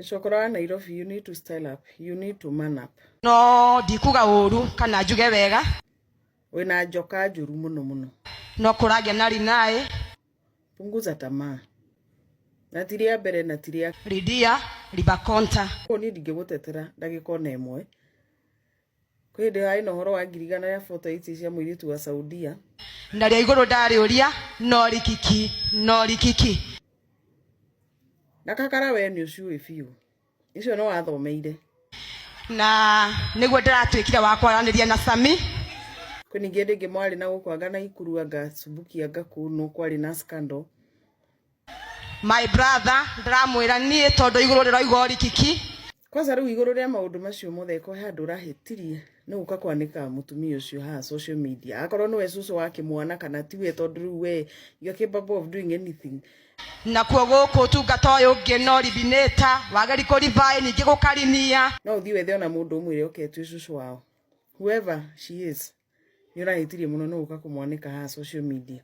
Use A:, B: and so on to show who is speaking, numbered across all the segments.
A: Cokora wa Nairobi, you need to style up, you need to man up.
B: No ndikuga ũru kana njuge wega.
A: Wĩna njoka njũru mũno mũno.
B: No kũragĩa na rinaĩ.
A: Punguza tamaa. Na ti rĩa mbere na ti rĩa
B: Lidia Libakonta.
A: Koguo niĩ ndingĩgũtetera ndagĩka ona ĩmwe. Kwĩ hĩndĩ harĩ na ũhoro wa ngirigana ya foto ici cia mũirĩtu wa Saudia.
B: Na rĩa igũrũ ndarĩũria no rikiki no rikiki.
A: Na kakara we nĩ ũciũĩ biũ. Icio nĩ wathomeire.
B: Na nĩguo ndĩratuĩkire wa kwaranĩria na Sami.
A: Kwĩ ningĩ hĩndĩ ĩngĩ mwarĩ na gũkũ anga Naikuru anga Subukia anga kũ no kwarĩ na scandal.
B: My brother ndĩramwĩra niĩ tondũ igũrũ rĩroiga ũrikiki.
A: Kwanza rĩu igũrũ rĩa maũndũ macio mothe ko he handũ ũrahĩtirie nĩ gũka kwanĩka mũtumia ũcio haha social media akorwo nĩwe cũcũ wa kĩmwana kana tiwe tondũ rĩu we you are capable of doing anything.
B: Nakuo gũkũ ũtungata ũyũ ũngĩ no ribinĩta wageri kũribaĩ ningĩ gũkarinia.
A: No ũthiĩ wethe ona mũndũ ũmwĩre oke etue cũcũ wao, whoever she is, nĩ ũrahĩtirie mũno nĩ gũka kũmwanĩka haha social media.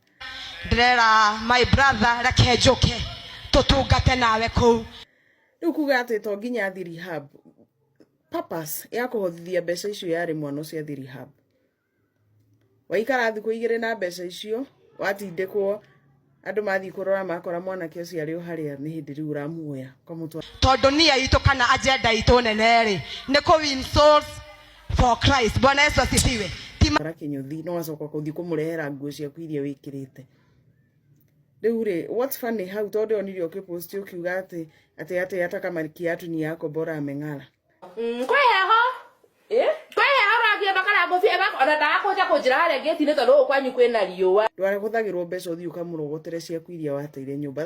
B: Ndĩrera my brother reke njũke tũtungate nawe kũu.
A: Rĩu kuga atĩ to nginya athiĩ rehab, purpose ya kũhothithia mbeca icio yarĩ mwana ũcio athiĩ rehab. Waikara thikũ igĩrĩ na mbeca icio watindĩkwo andũ mathiĩ kũrora makora mwanake ũcio arĩ o harĩa nĩ hĩndĩ rĩu ũramuoya ũkamũtwara.
B: Tondũ nia itũ kana agenda itũ nene rĩ nĩ kũ win souls for Christ. Bwana Yesu asifiwe. Ti
A: Kĩnyũthi no wacoka kũthiĩ kũmũrehera nguo ciaku iria wĩkĩrĩte. Rĩu rĩ, what's funny hau tondũ onire ũkĩpost ũkiuga atĩ atĩ atĩ hata kama kiatu ni yako bora ameng'ara.
C: Kwĩ heho. Kwĩ heho ũrathiĩ makara ngũbia ona ndagakũnja kũnjĩra harĩa ngĩti-inĩ tondũ gũkũ kwanyu kwĩna riũa.
A: Ndwarahũthagĩrwo mbeca ũthiĩ ũkamũrogotere ciaku iria wateire nyũmba.